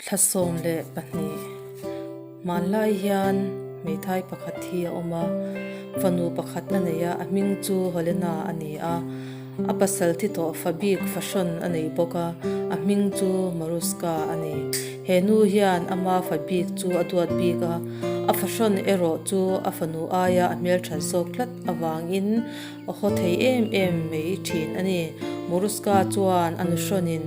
Thla 12 Hmanlai hian hmeithai pakhat hi a awm a, fanu pakhat a nei a, a hming chu Holena a ni a, a pasal thi tawh fa bik fahrawn a nei bawk a, a hming chu Maruska a ni. He nu hian ama fa bik chu a duat bik a, a fahrawn erawh chu a fanu aia a hmelthat zawk tlat avangin A haw thei em em mai thin a ni. Maruska chuan a nuhrawnin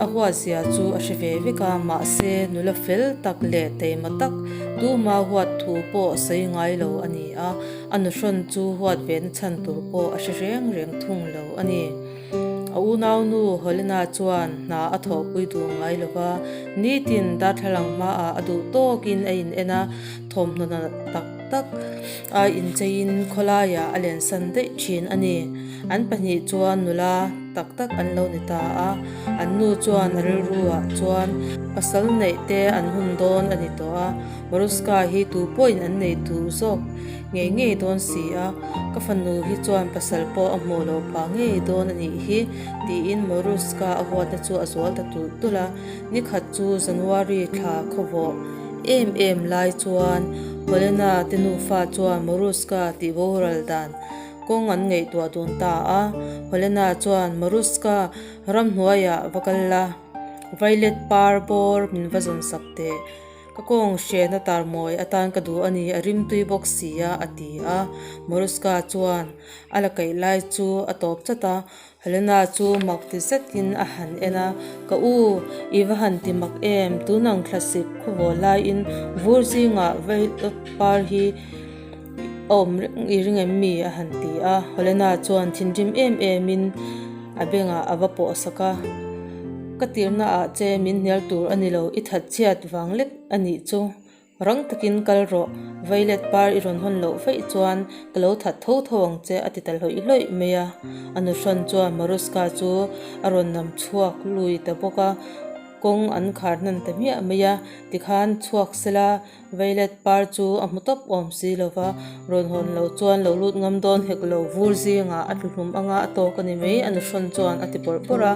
a huatzia chu a hre ve vek a, mahse nula fel tak leh teima tak tuma huat thu pawh sawi ngai lo a ni a, a nuhrawn chu huat ve na chhan tur pawh a hre reng reng thung lo a ni. A unaunu Holena chuan hna a thawhpui duh ngai lo va, nitin darthlalang hmaah a duh tawkin a in en a, thawmhnaw na tak tak a incheiin khawlaiah a lensan daih thin a ni. An pahnih chuan nula tak tak an lo ni ta a, an nu chuan a rilruah chuan pasal neih te an hun dawn a ni tawh a, Maruska hi tu pawhin an nei duh zawk ngei ngei dawn si a, ka fanu hi chuan pasal pawh a hmuh loh phah ngei dawn a nih hi tiin Maruska a huatna chu a zual ta tulh tulh a, nikhat chu January thla khawvawh em em lai chuan Helena te nufa chuan Maruska tih boral dan kawng an ngaihtuah dun ta a. Helena chuan Maruska ramhnuaiah va kal la, Violet par bawr min va zawn sak teh. Ka kawng hriatna tar mawi atan ka duh a ni, a rimtui bawk si a, a ti a. Maruska chuan a la kaih lai chu a tawp chat a. Helena chu mak ti zetin a han en a, Ka u, i va han ti mak em? Tun ang thlasik khawvaw laiin vur zingah vailet par hi a awm reng i ring em mi? a han ti a. Helena chuan thinrim em emin a bengah a va pawh sak a, Ka tirna ah che min hnial tur a ni lo, i thatchhiat vang lek a nih chu. Rang takin kal rawh, vailet par i rawn hawn loh vaih chuan ka lo that tho tho ang che a ti ta hlawih hlawih mai a. A nuhrawn chuan Maruska chu a rawn nam chhuak lui ta bawk a, kawng an khar hnan ta hmiah mai a, tikhan chhuak sela vailet par chu a hmu tawp awm si lo va, rawn hawn loh chuan lo lut ngam dawn hek lo, vur zingah a tlu hlum anga a tawk a ni mai a nuhrawn chuan a ti bawrh bawrh a.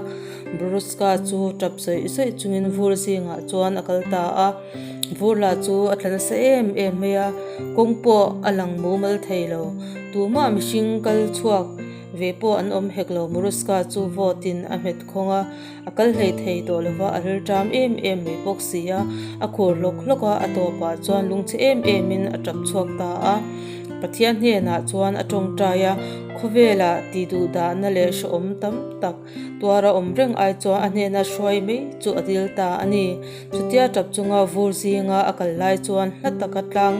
Maruska chu tap zawih zawih chungin vur zingah chuan a kal ta a. Vur lah chu a tla nasa em em mai a, kawng pawh a lang mumal thei lo. Tumah mihring kal chhuak ve pawh an awm hek lo. Maruska chu vote in a hmet khawng a, a kal hlei thei tawh lo va, a rilṭam em em mai bawk si a. A khur hlawk hlawk a, a tawpah chuan lungchhe em em in a tap chhuak ta a. Pathian hnenah chuan a tawngtai a, khawvelah tih duh dahna leh hrehawm tam tak Tuara awm reng ai chuan a hnena hruai mai chu a dil ta a ni. Chutia tap chunga vur zinga a kal lai chuan hla taka tlang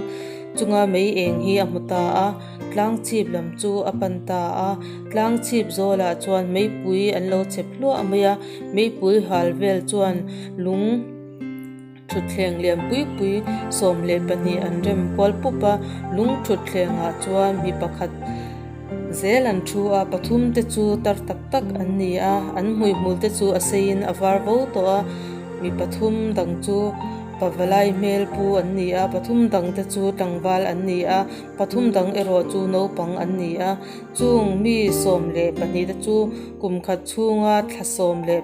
chunga mei eng hi a hmu ta a, tlang chhip lam chu a pan ta a. Tlang chhip zawlah chuan meipui an lo chep hluah mai a, meipui hal vel chuan lung Thutthleng lian pui pui 12 an rem kual pup a, lung thutthlengah chuan mi pakhat zel an thu a, pathum te chu tar tak tak an ni a, an hmuihmul te chu a seiin a var vo tawh a, mi pathum dang chu pavalai hmel pu an ni a, pathum dang te chu tlangval an ni a, pathum dang erawh chu naupang an ni a. Chung mi 12 te chu kum khat chhunga thla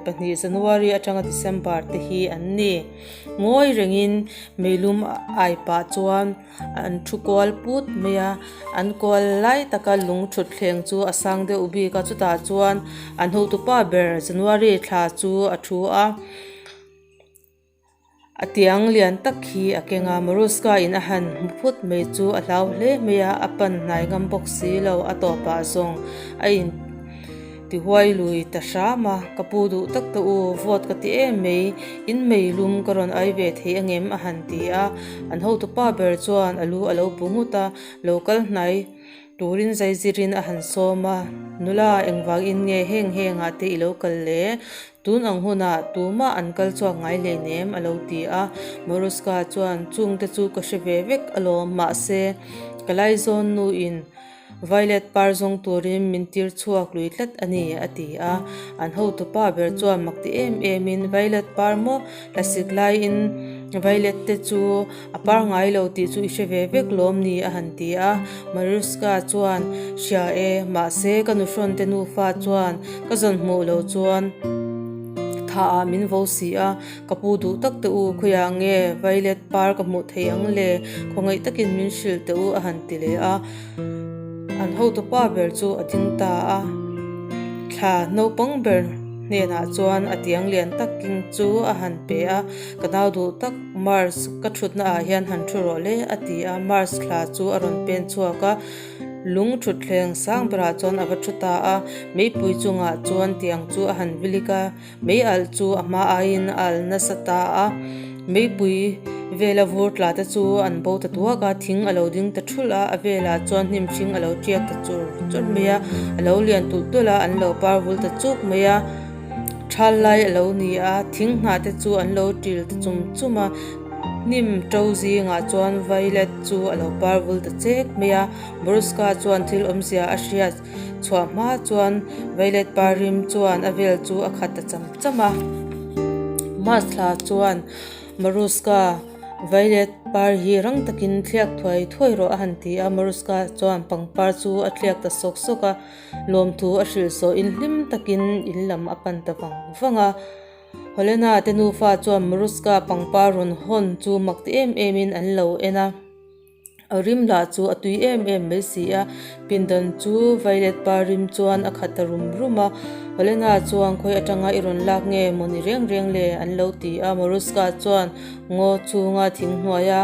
12 January atanga December te hi an ni. Ngawi rengin meilum ai pah chuan an thu kual put mai a, an kual lai taka lung thutthleng chu a sang deuh bik a, chutah chuan an hotupa ber January thla chu a thu a. A tiang lian tak hi a keng a, Maruska in a han hmu phut mai chu a hlau hle mai a, a pan hnai ngam bawk si lo, a tawpah zawng a in ti huai lui ta hram a, ka pu duh tak ta u, vote ka ti em mai, in mei lum ka rawn ai ve thei angem a han ti a, an hotupa ber chuan a lu a lo bu nghut a, lo kal hnai. Turin zaizirin a han sawm a, Nula, engvangin nge heng hengah te i lo kal le? Tun ang hunah tumah an kal chhuak ngai hleinem, a lo ti a. Maruska chuan, Chungte chu ka hre ve vek alawm, mahse, ka laizawn nuin Violet par zawng turin min tir chhuak lui tlat a ni, a ti a. An hotupa ber chuan mak ti em emin, Violet par maw? Hlasik laiin Violet te chu A par ngai lo tih chu i hre ve vek lawm ni a han ti a. Maruska chuan, Hria e, mahse ka nuhrawn te nufa chuan ka zawn hmuh lo chuan Thah ah min vo si a, ka pu duh tak teh u, khawiah nge violet par ka hmuh theih ang le, khawngaih takin min hrilh teh u a han ti leh a. An hotupa ber chu a ding ta a, thla naupang ber hnenah chuan a tiang lian tak king chu a han pe a, ka nau duh tak Mars ka thutna ah hian han thu rawh le a ti a, Mars thla chu a rawn pen chhuak a, lung thutthleng sang berah chuan a va thu ta a, meipui chungah chuan tiang chu a han vilik a. Mei alh chu a hma aiin a alh nasa ta a, meipui vela vur tla te chu an bo ta tuak a, thing a lo ding ta thulh a, a velah chuan hnim hring a lo tiak ta chur chur mai a, a lo lian tulh tulh a, an lo par vul ta chuk mai a, thal lai a lo ni a, thing hnah te chu an lo til ta chum chum a, hnim to zingah chuan violet chu a lo par vul ta chek mai a, Boruska chuan thil awmzia a hriat. Chhuah hma chuan violet par rim chuan a vel chu a khat ta cham cham a. Mars thla chuan Maruska violet par hi rang takin thliak thuai thuai rawh a han ti a. Maruska chuan pangpar chu a thliak ta sawk sawk a, lawmthu a hrilh sawhin hlim takin in lam a pan ta vang vang a. Helena te nufa chuan Maruska pangpar rawn hawn chu mak ti em emin an lo en a. A rim lah chu a tui em em mai si a, pindan chu violet par rim chuan a khat ta rum rum a, Helena chuan khawi atanga i rawn lak nge maw ni reng reng le an lo ti a, Maruska chuan ngaw chhunga thing hnuaia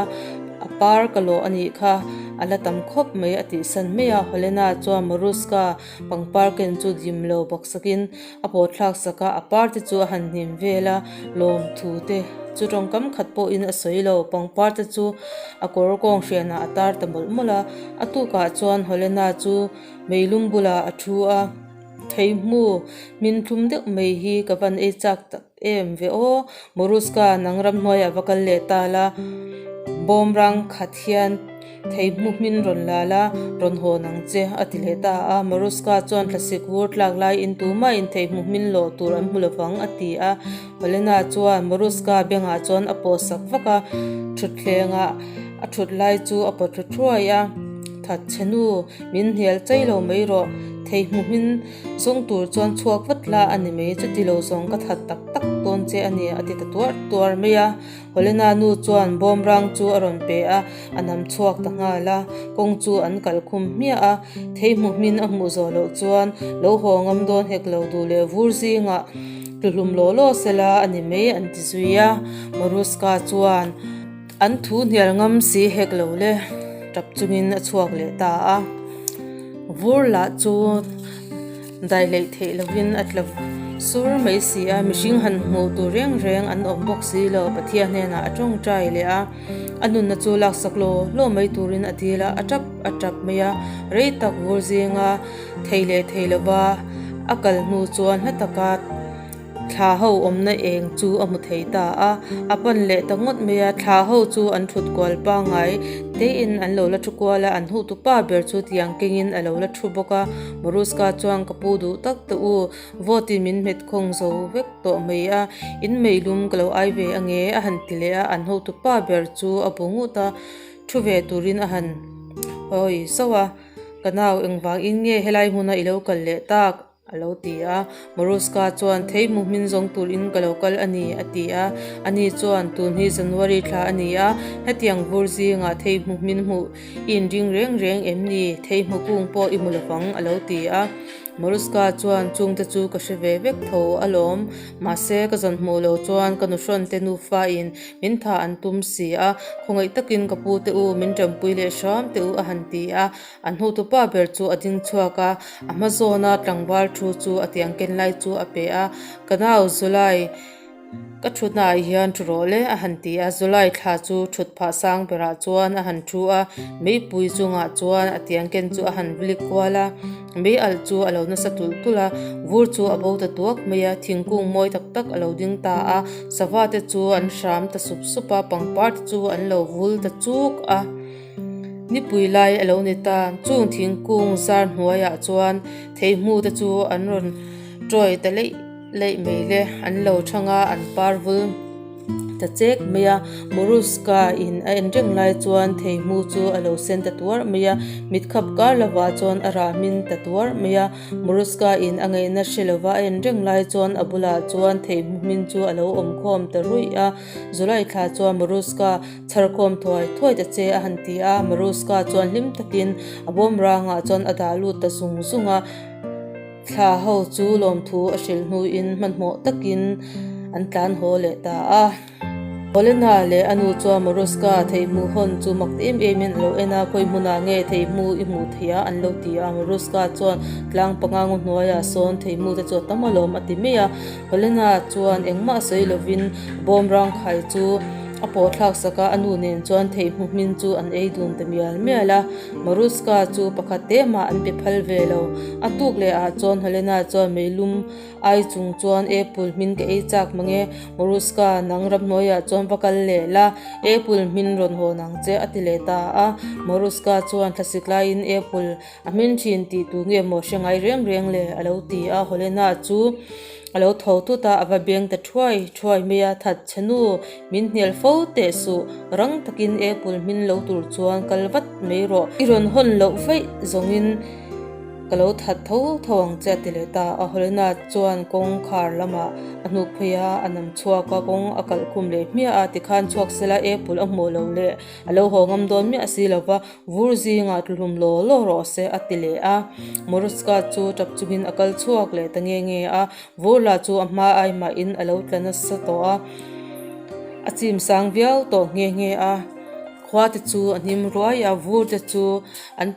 a par ka lawh a nih kha a la tam khawp mai a tihsan mai a, Helena chuan Maruska pangpar ken chu dim lo baksakin A pawh thlak sak a, a par te chu a han hnim vel a, lawmthu te chu tawngkam khat pawhin a sawi lo, pangpar te chu a kawr kawng hrianah a tar ta mawlh mawlh a, a tukah chuan Helena chu meilum bulah a thu a, Theihmu hmin thlum deuh mai hi ka van ei chak tak em ve aw, Maruska nang ramhnuaiah va kal leh ta la, bawmrang khat hian. Theihmu hmin rawn la la, rawn hawn ang che, a ti leh ta a. Maruska chuan thlasik vur tlak laiin tumahin theihmu hmin lawh tur an hmu lovang, a ti a. Helena chuan Maruska bengah chuan a pawh sak vak a, thutthlengah a thut lai chu a pawt thlu thuai a. That che nu, min hnial chei lo mai rawh, theihmu hmin zawng tur chuan chhuak vat la a ni mai, chuti lo zawng ka that tak tak dawn che a ni, a ti ta tuar tuar mai a. Helena nu chuan bawmrang chu a rawn pe a, a nam chhuak ta nghal a, kawng chu an kal khum hmiah a, thei hmu hmin a hmuh zawh loh chuan lo haw ngam dawn hek lo duh leh vur zingah tluhlum law law sela a ni mai an ti zui a, Maruska chuan an thu hnial ngam si hek lo le tap chungin a chhuak leh ta a, vur lah chu. Dai hleih theih lovin a tla sur mai si a, mihring han hmuh tur reng reng an awm bawk si lo. Pathian hnenah a tawngtai leh a, a nunna chu laksak law law mai turin a dil a, a tap a tap mai a. Rei tak vur zinga thei leh thei lova a kal hnu chuan hla taka Thla ho awmna eng chu a hmu thei ta a, a pan leh ta ngawt mai a, thla ho chu an thut kual pangngai tein an lo la thu kual a, an huhtu pa ber chu tiang kengin a lo la thu bawk a, Maruska chuan ka pu duh tak teh u, vote in min hmet khawng zo vek tawh mai a, in meilum ka lo ai ve ange a han ti leh a, an hotu pa ber chu a bu ngut a, thu ve turin a han hawi zauh a, ka nau engvangin nge helai hmuna i lo kal leh tak? A lo ti a, Maruska chuan, Thei hmu hmin zawng turin ka lo kal a ni, a ti a. Ani chuan, Tun hi January thla a ni a, hetiang vur zingah thei hmu hmin hmuh i inring reng reng em ni? Thei hmu kung pawh i hmu lovang, a lo ti a. Maruska chuan, Chungte chu ka hre ve vek tho alawm, mahse ka zawn hmuh lo chuan ka nuhrawn te nufa in min tha an tum si a, khawngaih takin ka pu te u min tanpui leh hram teh u, a han ti a. An hnutupa ber chu a ding chhuak a, a hma zawna tlangval thu chu a tiang ken lai chu a pe a, Ka nau Zulai, ka thutnaah hian thu rawh le a han ti a, Zulai thla chu thut phah sang berah chuan a han thu a, meipui chungah chuan a tiang ken chu a han vlik kual a, mei alh chu a lo nasa tulh tulh a, vur chu a bo ta tuak mai a, thingkung mawi tak tak a lo ding ta a, sava te chu an hram ta sup sup a, pangpar te chu an lo vul ta chuk a. Nipui lai a lo ni ta, chung thingkung zar hnuaiah chuan theihmu te chu an rawn tawi ta leih leih mai le, an lo thang a, an par vul ta chek mai a. Maruska in a en reng lai chuan theihmu chu a lo sen ta tuarh mai a, mit khap kar lovah chuan a rah hmin ta tuarh mai a. Maruska in a ngaihna hre lova a en reng lai chuan a bulah chuan theihmu hmin chu a lo awm khawm ta ruih a. July thla chuan Maruska chhar khawm thuai thuai ta che a han ti a, Maruska chuan hlim takin a bawm rangah chuan a dah lut ta zung zung a. Thla ho chu lawmthu a hrilh hnuin hmanhmawh takin an tlan haw leh ta a. Olena leh a nu chuan Maruska theihmu hawn chu mak ti em emin a lo en a, khawi hmunah nge theihmu i hmuh theih a an lo ti a. Maruska chuan tlang panga ngaw hnuaiah sawn theihmu te chu a tam alawm a ti mai a. Olena chuan engmah sawi lovin bawmrang khai chu a pawh thlak sak a, a nu nen chuan theihmu hmin chu an ei dun ta mial mial a. Maruska chu pakhat te mah an pe phal ve lo. A tuk leh ah chuan Helena chuan meilum ai chung chuan Apple hmin ka ei chak mange, Maruska nang ramhnuaiah chuan va kal leh la, Apple hmin rawn hawn ang che a ti leh ta a. Maruska chuan thlasik laiin Apple a hmin thin tih tu nge maw hre ngai reng reng le a lo ti a. Helena chu a lo tho thut a, a va beng ta thuai thuai mai a, That che nu, Min hnial fo teh suh, rang takin Apple hmin lo tur chuan kal vat mai rawh. I rawn hawn loh vaih zawngin ka lo that tho tho ang che a ti leh ta a. Helena chuan kawngkhar lamah a hnuk phei a, a nam chhuak a, kawng a kalh khum leh hmiah a, tikhan chhuak sela Apple a hmuh loh leh a lo haw ngam dawn miah si lo va, vur zingah tluhlum law law rawh se a ti leh a. Maruska chu tap chungin a kal chhuak leh ta nge nge a. Vur lah chu a hma ai mahin a lo tla nasa tawh a, a chim sang viau tawh nghe nghe a, khua te chu a hnim ruai a, vur te chu an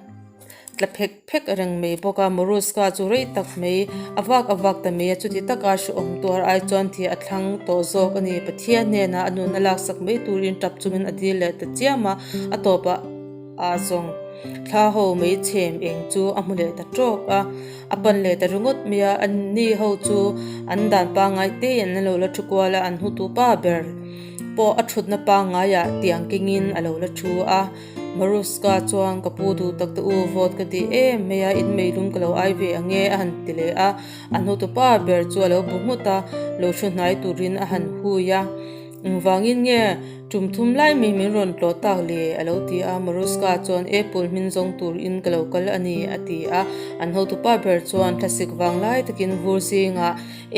tla phek phek reng mai bawk a, Maruska chu rei tak mai a vak a vak ta mai a, chuti taka hrehawm tuar ai chuan thih a thlang tawh zawk a ni, Pathian hnenah a nunna laksak mai turin tap chungin a dil leh ta chiam a, a tawpah ah zawng thla ho mai chhem eng chu a hmu leh ta tawk a. A pan leh ta ringawt mai a, anni ho chu an dan pangngai te in an lo la thu kual a, an hutu pa ber pawh a thutna pangngaiah tiang kengin a lo la thu a. Maruska chuan ka pu duh tak te u vote ka ti em mai a, in meilum ka lo ai ve ang e a han ti leh a, an hutu pa ber chu a lo bu nghut a, lo thu hnai turin a han hui a. Engvangin nge tum thum lai mai min rawn tlawh tak le? a lo ti a. Maruska chuan Apple hmin zawng turin ka lo kal a ni a ti a. An hotupa ber chuan thlasik vang lai takin vur zingah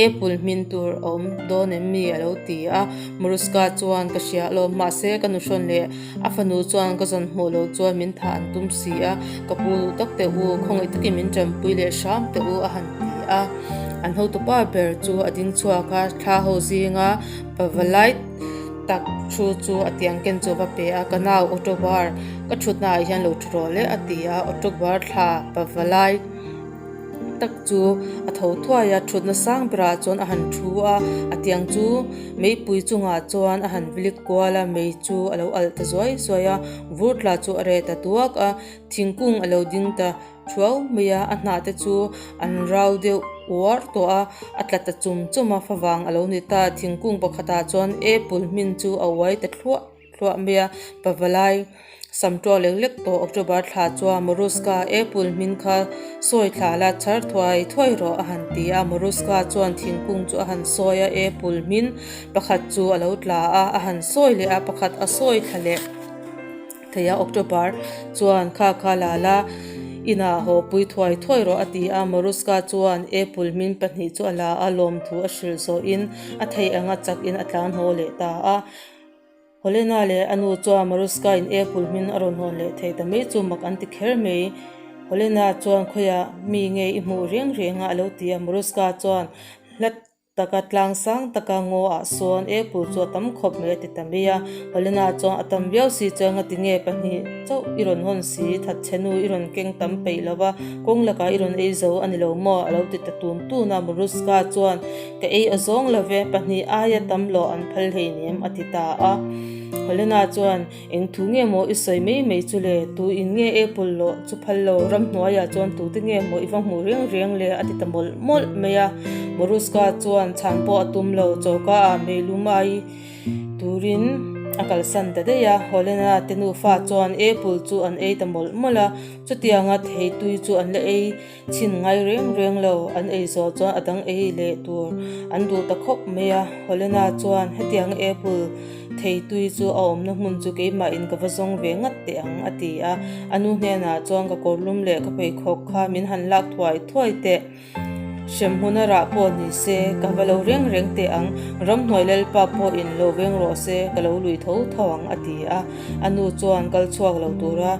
Apple hmin tur a awm dawn em mi? a lo ti a. Maruska chuan ka hria alawm, mahse ka nuhrawn leh a fanu chuan ka zawn hmuh loh chuan min thah an tum si a, ka pu duh tak teh u, khawngaih takin min tanpui leh hram teh u a han ti a. An hotupa ber chu a ding chhuak a, thla ho zinga Pavalai tak thu chu a tiang ken chu a va pe a, ka nau auto bar ka thutna ah hian lo thu rawh le a ti a, auto bar thla pavalai tak chu a tho thuai a, thutna sang berah chuan a han thu a, a tiang chu meipui chungah chuan a han vilik kual a, mei chu a lo alh ta zuai zuai a, vur tla chu a reh ta duak a, thingkung a lo ding ta. Thuau mai a, a hnah te chu an rau deuh uar tawh a, a tla ta chum chum a, favang a lo ni ta, thingkung pakhatah chuan apple hmin chu a uai ta thluah thluah mai a, pavalai sam tuak lek lek tawh October thla chuan Maruska apple hmin kha sawi thla la chhar thuai thuai rawh a han ti a, Maruska chuan thingkung chu a han sawi a, apple hmin pakhat chu a lo tla a, a han sawi leh a, pakhat a sawi thla leh. Thei a, October chuan kha kha la la, inah haw pui thuai thuai rawh a ti a, Maruska chuan apple hmin pahnih chu a la a, lawmthu a hrilh zawhin a thei anga chakin a tlan haw leh ta a. Helena leh a nu chuan Maruska in apple hmin a rawn hawn leh thei ta mai chu mak an ti kher mai. Helena chuan khawiah mi nge i hmuh reng reng a a lo ti a, Maruska chuan hlat Taka tlang sang taka ngaw ah sawn apple chu a tam khawp mai a ti ta mai a, Helena chuan a tam viau si chuan nga tinge pahnih chauh i rawn hawn si, thatchhe nu i rawn keng tam peih lo va, kawng lakah i rawn ei zo a ni lo maw a lo ti ta tun tun a, Maruska chuan ka ei a zawng lo ve, pahnih aia tam lawh an phal hleinem a ti ta a, Helena chuan. Eng thu nge maw i sawi mai mai chu le? Tu in nge apple lawh chu phal lo? Ramhnuaiah chuan tute nge maw i va hmuh reng reng le? a ti ta mawlh mawlh mai a. Maruska chuan chhan pawh a tum lo, choka ah meilum ai turin. A kalsan ta daih a, Holena te nufa chuan apple chu an ei ta mawlh mawlh a, chutianga thei tui chu an la ei chhin ngai reng reng lo. An ei zawh chuan a dang ei leh tur an duh ta khawp mai a, Holena chuan hetianga apple thei tui chu a awmna hmun chu keimahin ka va zawng ve ngat teh ang a ti a, a nu hnenah chuan ka kawrlum leh ka pheikhawk kha min han lak thuai thuai teh. Hremhmun a rah pawh ni se, ka va lo reng reng teh ang, ramhnuai lalpa pawhin lo veng rawh se, ka lo lui tho tho ang a ti a. A nu chuan kal chhuak lo tura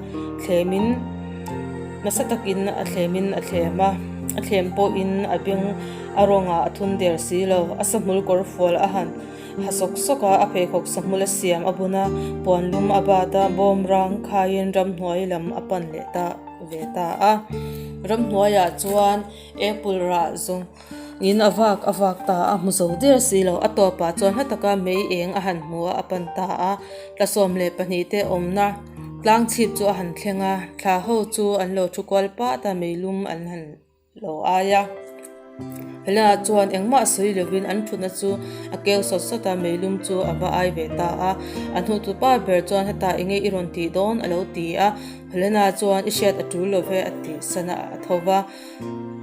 thlemin nasa takin a thlemin a thlem a, a thlem pawhin a beng a rawngah a thun der si lo, a sahmul kawr fual a han ha sawk sawk a, a pheikhawk sahmul a siam a bun a, puan lum a bat a, bawm rang khaiin ramhnuai lam a pan leh ta. ve ta a. Ramhnuaiah chuan apple rah zawng in a vak a vak ta a, hmu zo der si lo. A tawpah chuan hla taka mei eng a han hmu a, a pan ta a. Tla 12 te awmna tlang chhip chu a han thleng a, thla ho chu an lo thu kual pat a, meilum an han lo ai a. Helena chuan engmah sawi lovin an thutna chu a keu sawt sawt a, meilum chu a va ai ve ta a. A hnuhtupa ber chuan hetah enge i rawn tih dawn a lo ti a. Helena chuan i hriat a tul lo ve a tih san a, a tho va.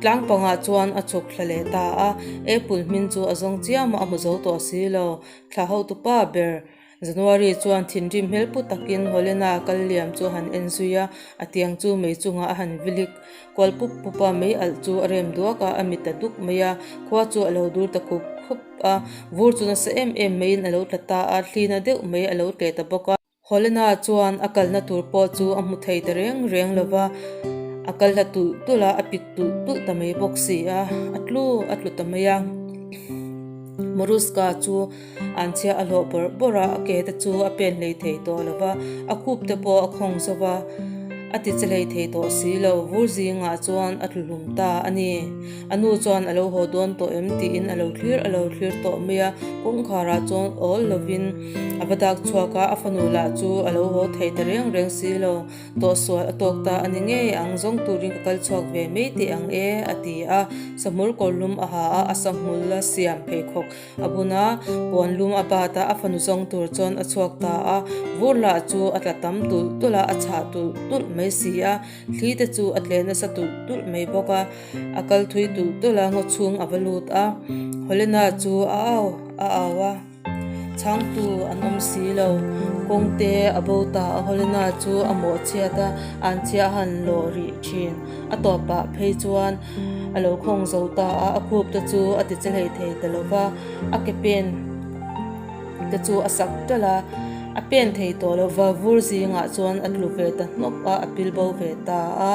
Tlang pangah chuan a chhuk thla leh ta a. Apple hmin chu a zawng chiam a, a hmu zo tawh si lo. Thla hotupa ber January chuan thinrim hmel pu takin Holena kal liam chu a han en zui a, a tiang chu mei chungah a han vilik kual pup pup a, mei alh chu a rem duak a, a mit a duk mai a, khua chu a lo dur ta khup khup a, vur chu nasa em em maiin a lo tla ta a, thlina deuh mai a lo tleh ta bawk a. Holena chuan a kalna tur pawh chu a hmu thei ta reng reng lo va, a kal hla tulh tulh a, a pik tulh tulh ta mai bawk si a, a tlu a tlu ta mai a. Maruska chu An chhia a hlawh bawrh bawrh a, a ke te chu a pen hlei thei tawh lo va, a khup te pawh a khawng zo va, a ti che hlei thei tawh si lo. Vur zingah chuan a tlu hlum ta a ni. A nu chuan a lo haw dawn tawh em tiin a lo thlir a lo thlir tawh mai a, kawngkharah chuan awl lovin a va dak chhuak a, a fanu lah chu a lo haw thei ta reng reng si lo. Tawhsual a tawk ta a ni ngei ang, zawng turin ka kal chhuak ve mai teh ang e, a ti a. Sahmul kawrlum a ha a, a sahmul a siam pheikhawk A bun a, puan lum a bat a, a fanu zawng tur chuan a chhuak ta a. Vur lah chu a tla tam tulh tulh a, a chhah tulh tulh mai si a. Thli te chu a tle nasa tulh tulh mai bawk a. A kal thui tulh tulh a, ngaw chhung a va lut a. Holena chu a au a au a, chhangtu an awm si lo. Kawng te a bo ta a, Holena chu a mawhchhiat a, an chhia a han lawh rih thin. A tawpah phei chuan a lo khawng zo ta a, a khup te chu a ti che hlei thei ta lo va, a ke pen te chu a sak ṭalh a, a pen thei tawh lo va, vur zingah chuan a tlu ve ta hnawk a, a pil bo ve ta a.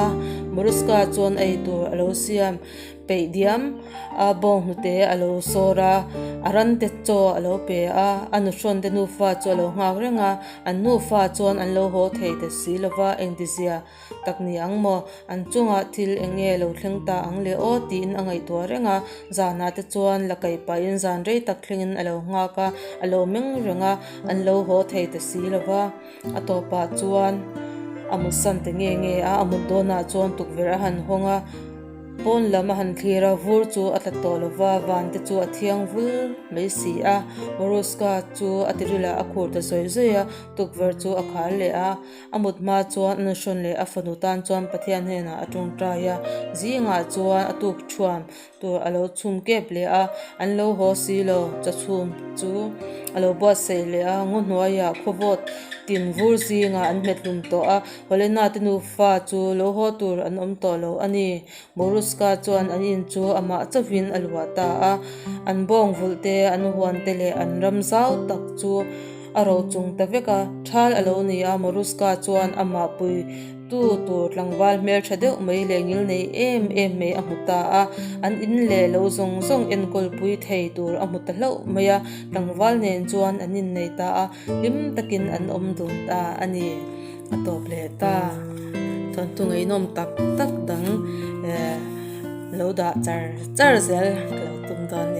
Maruska chuan ei tur a lo siam peih diam a, bawnghnute a lo sawr a, a ran te chaw a lo pe a, a nuhrawn te nufa chu a lo nghak reng a, an nufa chuan an lo haw thei ta si lo va, engtizia Tak ni ang maw? An chungah thil eng nge lo thleng ta ang le aw? tiin a ngaihtuah reng a. Zanah te chuan la kaih pahin zan rei tak thlengin a lo nghak a, a lo meng reng a, an lo haw thei ta si lo va. A tawpah chuan a mutsan ta nge nge a, a mut dawnah chuan tukverh a han hawng a. Pawn lam a han thlir a, vur chu a tla tawh lo va, van te chu a thiang vul mai si a. Maruska chu a tiril ah a khur ta zawi zawi a, tukverh chu a khar leh a. A mut hma chuan a nuhrawn leh a fanu tan chuan Pathian hnenah a tawngtai a, zingah chuan a tuk thuam tur a lo chhum kep leh a, an lo haw si lo, chawchhum chu a lo buatsaih leh a, ngaw hnuaiah khawvawt tin vur zingah an hmet hlum tawh a, Holena te nufa chu lo haw tur an awm tawh lo a ni. Boruska chuan an in chu amah chauhin a luah ta a, an bawng vulh te, an huan te leh an ram zau tak chu A ro chung ta vek a, thal a lo ni a, Maruska chuan amah pui tu tur tlangval hmeltha deuh mai leh ngil nei em em mai a hmu ta a, an in leh lo zawng zawng enkawl pui thei tur a hmu ta hlauh mai a, tlangval nen chuan an innei ta a, hlim takin an awm dun ta a ni. A tawp leh ta. Thawnthu ngaihnawm tak tak dang eh lo dah char char zel ka lo tum dawn nia.